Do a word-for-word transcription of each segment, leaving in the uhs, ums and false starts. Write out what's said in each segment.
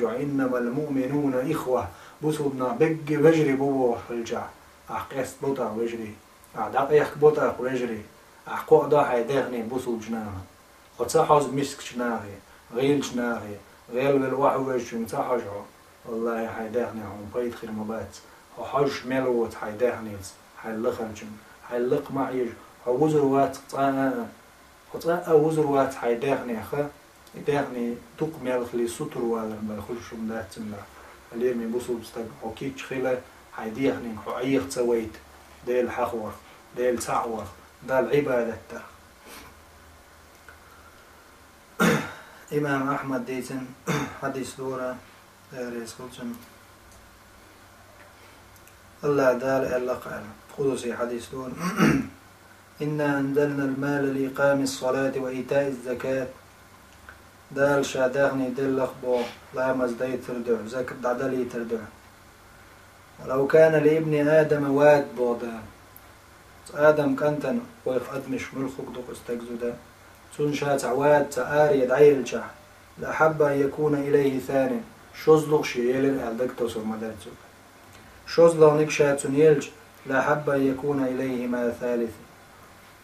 «إنما المؤمنون إخوة», бусулба нах беррига вежарий бу бохуш хилча, ахь къестабо тӀаккха вежарий, ахь дӀакъехкабо тӀаккха вежарий, ахь кхоадо хьайн даьхни бусулбачу нахана. Хьо ца хьожу мискачу нахе, гӀийлачу нахе, гӀелвелла охьавоьжначуьнга ца хьожу хьо, валлахӀи, хьайн даьхни хьуна пайда хир ма бац. Хьо хьожуш мел воцу хьайн даьхнеца, хьайн лахарчунна, хьайн лакха ма хьежа, хьо вузур вац цкъа а, хьо цкъа а вузур вац хьайн даьхнех, и даьхни дукха мел хилий сутара валар бен хуьлуш хӀума дац цуьнан. Лераме бусулба стаг, хьо кийча хила, хьайн даьхнинга хьо Ӏеха ца вайта, Дела хьахорах, Дела цхьаъ варах, Далла Ӏибадат дарах. Имам Ахьмада дийцина хьадис дора, Дела реза хуьлда цунна. АллахӀ Дала аьлла-кх аьлла, къудси хьадис дора: «إنا أنزلنا المال لإقام الصلاة وإيتاء الزكاة». Дала ша даьхни делла-кх боху, ламаз дайтар дуьхьа, закат дӀадалийтар дуьхьа. «ولو كان لابن آدم واد», боху Дала. Цу Адам кӀантана, вайх адамашка муьлхха ду-кх стаг зуда, цунна ша цхьа вад, цхьа аре дӀаелчахь, «لأحب أن يكون إليه ثان», шозлагӀа шен елира аьлла даг тосур ма дара цуьнга. ШозлагӀниг ша цунна елча, «لأحب أن يكون إليهما ثالث».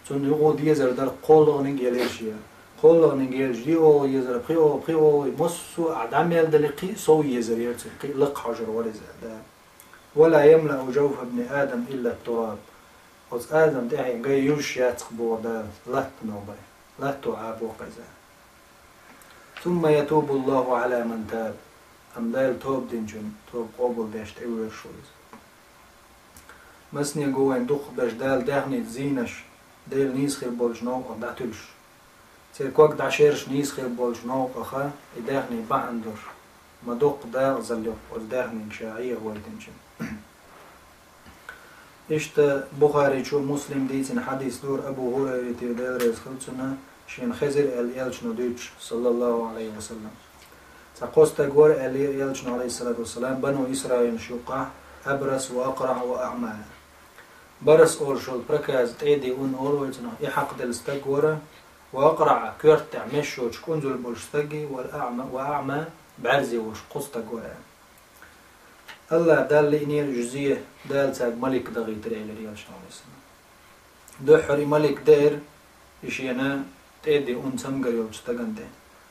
Цунна юха дезар дара кхоаллагӀниг елира шен. КхоаллагӀниг елча, диъ оха езар, пхиъ оха, пхиъ оха, массо а дӀамел дале, кхин а сов езар яра цуьнга, кхин а лакха хьожур вара иза, да. «ولا يملأ جوف ابن آدم إلا التراب». Оцу Адам тӀаьхье гай юьзуш яц-кх боху Дала, латтано бай, латто Ӏабо-кх иза. «ثم يتوب الله على من تاب». Амма Дала тоба динчун тоба къобалдеш тӀевоьрзуш ву иза. Массанего вайна дукхахберш Дала даьхница зийнарш, Дела нийса хир болчу новкъах дӀатуьллуш. Церан ког дӀашераш нийса хир болчу новкъаха и даьхни бахьана долуш, ма доккха дакъазалла ю оцу даьхнинга ша Ӏехавайтинчун. Иштта Бухаричо, Муслима дийцина хьадис дора Абу ХӀурайрата, Дела реза хуьлда цунна, шена хезира аьлла элчано дуьйцуш, саллаллаху Ӏалайхи ва саллам. Цхьа кхо стаг вара аьлла элчано, Ӏалайхиссалату вассалам, бану Исраилаш юккъахь: «أبرص وأقرع وأعمى». Барас олуш йолу проказа, тӀеди ун олу вай цунах, и хьакхаделла стаг вара, ва акъраӀ, коьрта тӀехь меш йоцуш кӀунзал болуш стаги, вал аӀма, ва аӀма, бӀаьрзе волуш кхо стаг вара. АллахӀ Далла лиънера уьш зе, Дала цаьрга малик дахийтира, элира элчано, Ӏалайхиссалам. Дуьххьара и малик деара, и шена тӀеди ун цамгар йолчу стагана тӀе.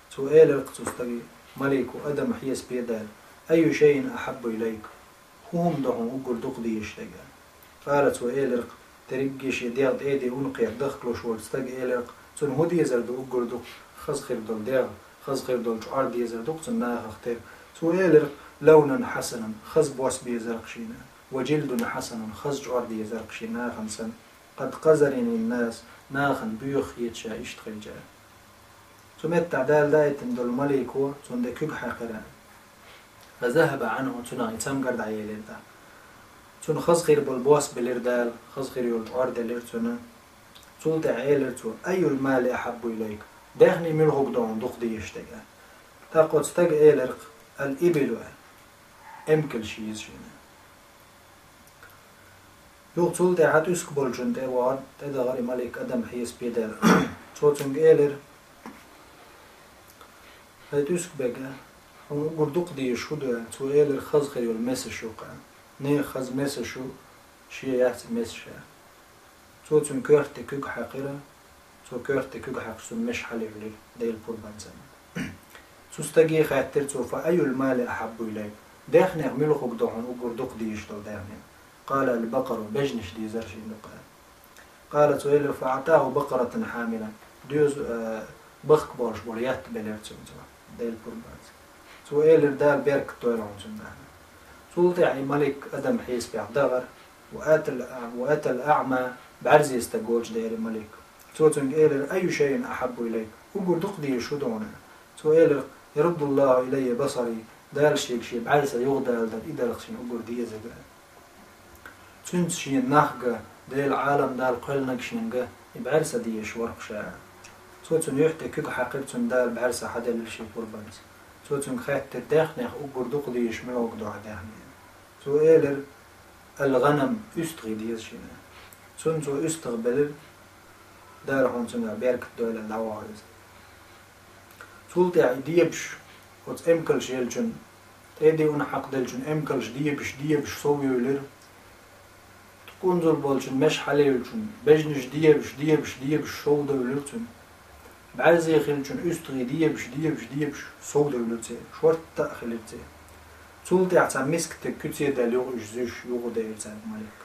Цо элира-кх цу стаге, малико, адам хьесапе а даьлла: «أي شيء أحب إليك؟» ХӀун хӀума ду хьуна уггар дукха дезаш дерг? Къала, цо элира-кх, дерриге шен дегӀ тӀеди унна кхетта дахкалуш волчу стага элира-кх, цунна хӀун дезар ду уггар дукха? Хаза хир долу дегӀ, хаза хир долу чкъор дезар ду-кх цунна нахах тера. Цо элира-кх: «لونا حسنا», хаза бос безар-кх шена, «وجلدا حسنا», хаза чкъор дезар-кх шен нахана санна. «قد قذرني الناس», нахана боьха хета ша иштта хилча. Цу меттехь Дала даийтина долу малико цунна де куьг хьаькхира. «فذهب عنه», цунах и цамгар дӀаелира тӀаккха. Цунна хаза хир болу бос белира Дала, хаза хир йолу чкъор делира цунна. Цул тӀаьхьа элира цо: «أي المال أحب إليك؟» Даьхни муьлхарг ду хьуна дукха дезаш дерг? ТӀаккха оцу стага элира-кх: «الإبل», эмкалш еза шена. Юха цул тӀаьхьа тӀуьск болчунна тӀе а вахара, тӀедахара и малик адам хьесапе даьлла. Цо цуьнга элира: «ХӀай тӀуьск берг, хьуна уггар дукха дезаш хӀун ду?» — аьлла. Цо элира: «Хаза хир йолу месаш ю-кх», — аьлла. Нехан хаза месаш ю, шен яц и месаш, аьлла. Цо цуьнан коьрта тӀе куьг хьаькхира, цо коьрта тӀе куьг хьаькхча, цуьнан меш хьалаюьйлира Делан пурбанца. Цу стаге хаьттира цо: «فأي المال أحب إليك؟» Даьхнех муьлхарг ду хьуна уггар дукха дезаш долу даьхни? «قال: البقر», бежнаш дезара шена дукха, аьлла. Къала, цо элира: «فأعطاه بقرة حاملا». Доьза, э, бахка болуш болу етт белира цуьнга цо, Делан пурбанца. Цо элира: «Дала беркат дойла хьуна цуьнан даьхнех». Цул тӀаьхьа и малик адам хьесапехь дахара, «وأتى الأع-، وأتى الأعمى», бӀаьрзе стаг волчу дера и малик. Цо цуьнга элира: «أي شيء أحب إليك؟» Уггар дукха дезаш хӀун ду хьуна? Цо элира: «يرد الله إلي بصري», Дала шега шен бӀаьрса юхадала дара, и дара-кх шена уггар дезарг. Цуьнца шена нах ган, Делан Ӏалам Дала кхоьллинарг шена ган, и бӀаьрса дезаш вара-кх ша. Цо цуьнан юьхь тӀе куьг хьаькхира, цунна Дала бӀаьрса хьаделира шен пурбанца. Цо цуьнга хаьттира: «Даьхнех уггар дукха дезаш муьлхарг ду хьан даьхни?» Цо элира: «الغنم», уьстагӀий деза шена. Цунна цо уьстагӀ белира, Дала хьуна цуьнгахь беркат дойла, дӀавахара иза. Цул тӀаьхьа и дебаш оцу эмкалш еллачунна ТӀедиъна хьакхаделлачун эмкалш дебаш, дебаш совъевлира. Къунзал болчун меш хьалевлчун бежнаш дебаш, дебаш, дебаш совдевлира цуьнан. БӀаьрзе хиллачун уьстагӀий дебаш, дебаш, дебаш совдевлира церан. Шортта а хилира церан. Цул тӀаьхьа цхьа миска стаг куьце даьлла юха уьш зуьйш, юха дера цаьрга малик.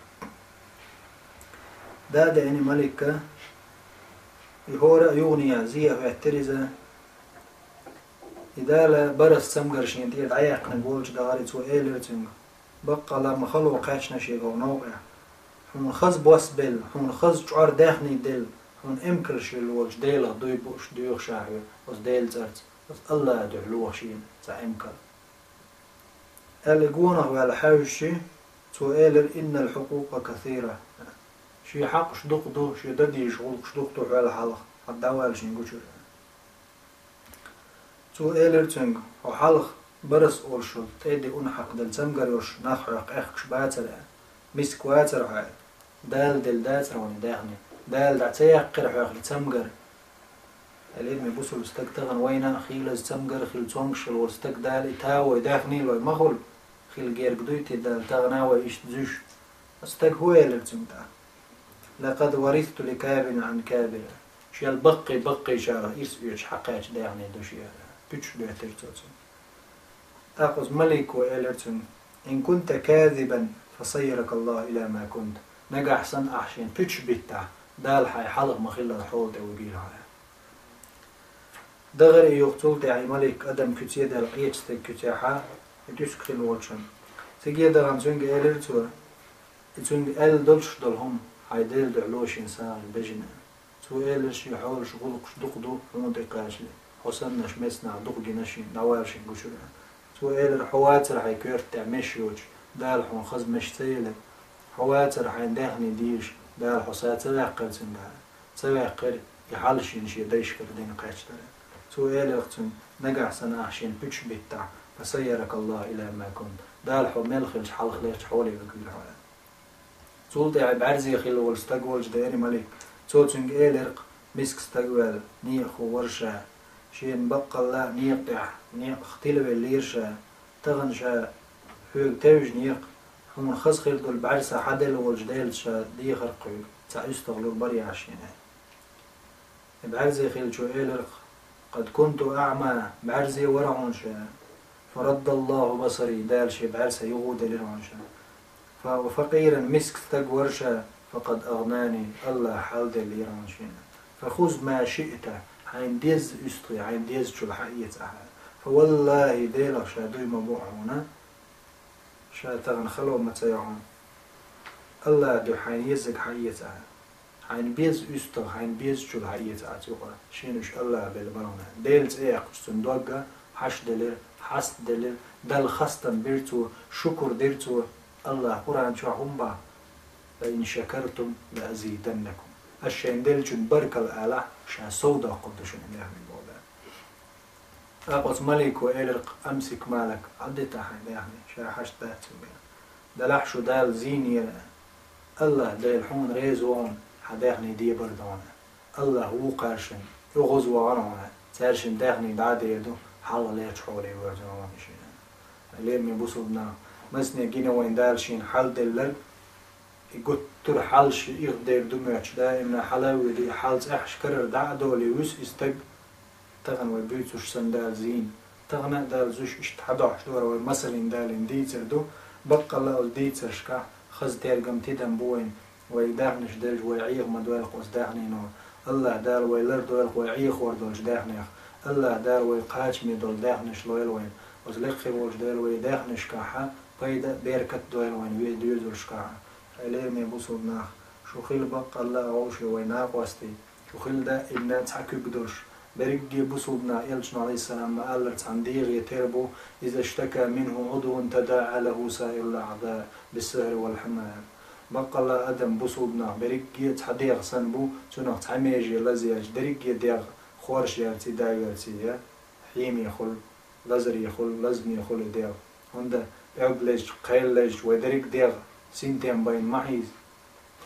Да деана малика, и хӀора а юханехьа зен хӀоьттира иза. И Дала барас цамгар шена тӀера дӀаяьккхинарг волчу дахьара, и цо элира цуьнга: «Баккъалла ма хало кхаьчна шега хӀокху новкъахь. Хьуна хаза бос белла, хьуна хаза чкъор даьхний делла, хьуна эмкалш елла волчу Делах дуй бууш доьхуш ахь хьоьга оцу Делан цӀарца, оцу АллахӀан дуьхьа лоха шена цхьа эмкал». Аьлла, и гонах ваьлла хьаьвзаш, цо элира: «Иннал хьукъукъа касира». Шен хьакъаш дукха ду, шен дан дезаш гӀуллакхаш дукха ду хьол хьалха, хьан дӀавала шен гучура. Цо элира цуьнга: «Хьо хьалха барас олуш волу тӀедиъна хьакхаделла цамгар йолуш нах хьох къехкаш бацара, миска вацара хьо, Дала делла дацара хьуна и даьхни, Дала дӀа ца яьккхира хьох и цамгар». Элира, ме бусулба стаг, тахана вайна а хийлаза цамгар а хилла цомгуш хилла волу стаг Дала и тавой даьхни лой ма хуьлу, хила герга дуй те Дала тахана а вай иштта зуьйш? Стаг хӀун элира цуьнга тӀаккха? «Лакъад варисту ли кабирин ан кабир». Шел баккхий-баккхийчарах ирс оьцуш хьакхаьчна даьхни ду шен, пуьчаш доьттира цо цуьнга. ТӀаккха оцу малико элира цуьнга: «Ин кунта казибан, фасаййарака Аллаху ила ма кунт». Нагахь санна ахь шена пуьчаш биттахь, Дала хьайн хьалха ма-хиллара хьола тӀе вуьгийла хьо. Дахара и юха цул тӀаьхьа и малик адам куьце даьлла къечу стеган куьцехьа, и тӀуьска хилла волчун. Циге дахана цуьнга элира цо, и цуьнга аьлла долуш долу хӀума, хьайн Делан дуьхьа ло шена сагӀина бежина. Цо элира: «Шен хьолаш, гӀуллакхаш дукха ду хьуна тӀекхачале, хьо саннаш меца нах дукха гина шена, дӀавала шен гучура». Цо элира: «Хьо вацара хьайн коьрта тӀехь меш йоцуш, Дала хьуна хаза меш ца елира. Хьо вацара хьайна даьхни дезаш, Дала хьо са ца ваьккхира цуьнгахь, ца ваьккхира и хьал шена шен дайшкара дина кхаьчнарг». Цо элира цуьнга: «Нагахь санна ахь шена пуьчаш биттахь, фасаййарака Аллаху ила ма кунт, Дала хьо мел хилча хьалха лерча хьоле вуьгийла хьо». Цул тӀаьхьа бӀаьрзе хилла волу стаг волчу дера малик. Цо цуьнга элира-кх: «Миска стаг ваьлла, некъахо вара ша. Шена баккъалла а некъа тӀехь, некъах тилавеллера ша. Тахана ша хьоьга тевжинера-кх, хьуна хаза хир долу бӀаьрса хьан делла волчу Делаца ша дехар-кх хьоьга, цхьа уьстагӀ лур бара ахь шена». И бӀаьрзе хиллачо элира-кх: «Къад кунту аъма», бӀаьрзе вара хьуна ша. «Фараддаллаху басари», Дала шен бӀаьрса юхаделира хьуна ша. «Фа-, ва факъиран», миска стаг вара ша. «Факъад агӀнани», Аллаха хьалделлера хьуна шена. «Фахуз ма шиъта», хьайна деза уьстагӀий, хьайна дезачул хьаэца ахьа. «Фа валлахи», Делах ша дуй ма бу хьуна, ша тахана хало ма ца йо хьуна. Аллаха дуьхьа хьайна еззиг хьаэца ахьа. Хьайна беза уьстагӀ, хьайна безачул хьаэца ахьа цу юкъара. Шена уьш Аллаха белла бара хьуна. Делан цӀе яьккхича цуьнан догга хьашт делира, хьаст делира, Далла хастам бира цо, шукур дира цо. Аллаха Къуръан чохь хӀума боху: «Ла ин шакартум ла азиданнакум». Ас шайна деллачун баркалла алахь, ша сов доккхур ду шуна, и даьхни боху Дала. ТӀаккха оцу малико элира-кх: «Амсик малак», Ӏадита хьайн даьхни, ша хьашт дац цуьнгара. Делахь шу Дала зийнера, Аллаха Дела хьуна реза ву хьуна, хьан даьхни дебар ду хьуна. Аллаха вукхара шуна, оьгӀаз вахана хьуна, цаьршинна даьхни дӀа а дер ду, хьалха лерча хьоле воьрзина хьуна шена. Лераме бусулба нах, масане гина вайн Дала шена хьал делларг, и гуттар хьал ши ирх дер ду моьттуш, даимна хьала а вуьду, и хьал цӀехьаш карара дӀа а долий вуьсу и стаг, тахана вай буьйцуш санна Дала зийна. Тахана а Дала зуьйш иштта хьадохьуш ду хӀара вай масаллин Далин дийцар ду. Баккъалла оцу дийцаршкахь хаза тергам, тидам бу вайн, вай даьхнаш делча вай Ӏеха ма дойла оцу даьхнино. Аллаха Дала вай лардойла вай Ӏехор долчу даьхнех. Аллаха Дала вай кхачаме долу даьхнаш лойла вайн. Оцу лекхе волчу Дала вай даьхнашкахь пайда а, беркат а дойла вайн вай доьзалшкахь. Хьай лераме бусулба нах, шу хила баккъалла а вовшийн вай накъостий, шу хила даимна цхьа куьг долуш. Берриге бусулба нах, элчано, Ӏалайхиссалам, ма-аллара, цхьана дегӀе тера бу: «Иза штака минху Ӏудвун тадаӀа лаху саирул аӀзаъ биссахьари вал хьумма». Баккъалла адам, бусулба нах, берриге цхьа дегӀ санна бу, цунах цхьа меже лазаелча, дерриге дегӀ хорша ярций, даверций я, хьеме хуьлу, лазаре хуьлу, лазаме хуьлу и дегӀ. ХӀунда аьлча пӀелг лезча, кхел лезча вай дерриг дегӀ синтем байна ма хьийза,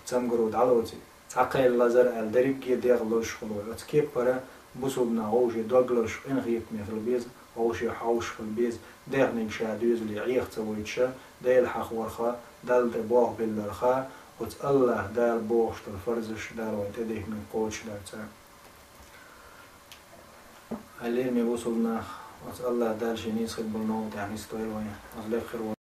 цамгаро дӀалоций. Цхьа кхел лазар аьлла, дерриге дегӀ лозуш хуьлу вай. Оцу кеппара бусулба нах вовшийн дог лозуш, къинхетаме хила беза, хьовше хьовш хила беза, дегӀниг ша доьзале Ӏеха ца войтуша, Дела хьахорха, Далла тӀе болх билларха, оцу АллахӀ Дала бохуш долу фарзаш Дала вайн тӀе дихкина кхочушдарца. Хьаллера, муьлхха бусулба нах, оцу АллахӀ Дала шен нийса хир болу новкъа тӀехь нисдойла вайн, оцу лекха хир волу